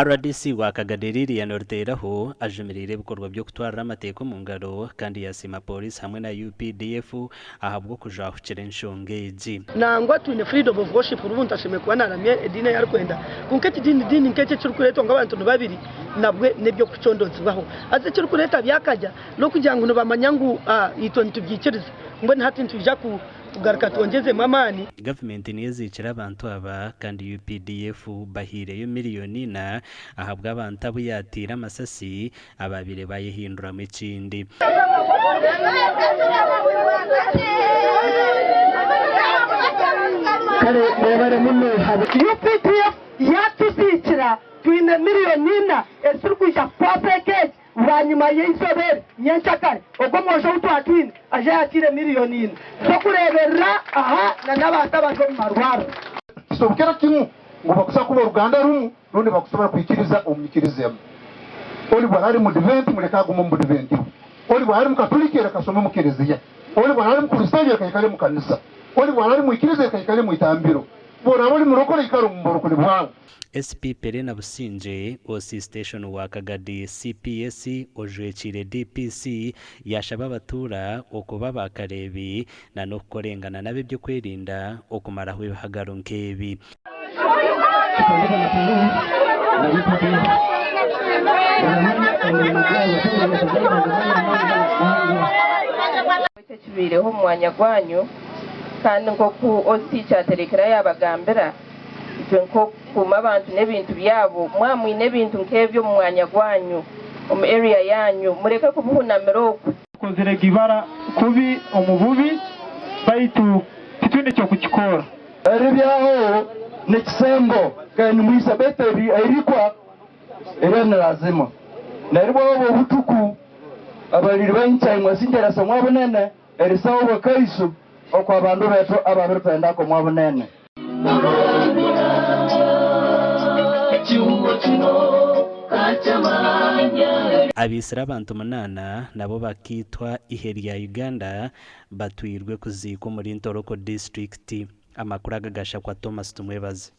Rdc wa Kagadi Lilian Ruteraho ajumiriire ebikorwa by'okutwarira amateeka omu ngaro kandi yasiima Pooriisi hamwe na UPDF ahabw'okujwahukira enshonga egi. Nangwa twine freedom of worship buri muntu ashemereire kuba naramya ediini ei arikwenda kwonka ekidiini diini nk'eki ekirikureetwa ngu abantu nibabiri nabwe n'eby'okucondozibwaho. Haza ekirikureeta byakagya n'okugira ngu nibamanya ngu itwe nitubyikiriza mbwenu hati nitwija kugaruka twongyezemu amaani. Gavumenti niyo eziikire abantu aba kandi UPDF bahaireyo miriyoni ina ahabw'abantu abu yateire amasasi abaabaire bayehinduramu ekindi. UPDF yatuziikira twine miriyoni ina eziturikwija kukwasa eka egi. Bwanyima y'eizooba eri, nyenkyakare, ogwo omwojo ou twatwine aje ayakiire miriyoni ina z'okureeberera aha na n'abantu abari omu marwariro. Kisobokera kimu ngu bakusobora kuba oruganda rumu rundi bakusobora kwikiriza omu nyikiriza emu. Oli bwara ali Mudiventi muleke agume omu Budiventi bwe. Oli bwara ali Mukatuliki leka asome omu Kereziya. Oli bwara ali Mukristaayo leka aikale omu kanisa. Oli bwara ali mwikiriza leka aikale omu itambiro. Bworaba oli murokole ikara omu burokole bwawe. SP Perena Busingye, OC Station wa Kagadi CPS ojwekiire DPC yaashaba abatuura okuba baakareebi na n'okukorengana n'ab'eby'okwerinda okumaraho ebihagaro nk'ebi. Eki ekibaireho omu mwanya gwanyu kandi nk'oku OC Kyaterekera yaabagambira, Itwe nk'okukuuma abantu n'ebintu byabo, mwaba mwine ebintu nk'ebyo omu mwanya gwanyu, omu area yanyu, mureke kubihunamira okwo. Tukozirege ibara kubi omu bubi, baitu titwine ky'okukikora. Eribyaho nikisembo kandi nimwisa, baitu erikwa eryo ni lazima. Neribwaho obwo butuku abaliri bainchaimwe mwasinjerasa mwabunene, erisaho obwakaiso okwa bandu betu ababiritwendako mwabunene. Abaitsire abantu munaana nabo bakaitwa eihe rya Uganda batwirwe kuziikwa omuri Ntoroko disiturikiti. Amakuru aga gashakwa Thomas Tumwebaze.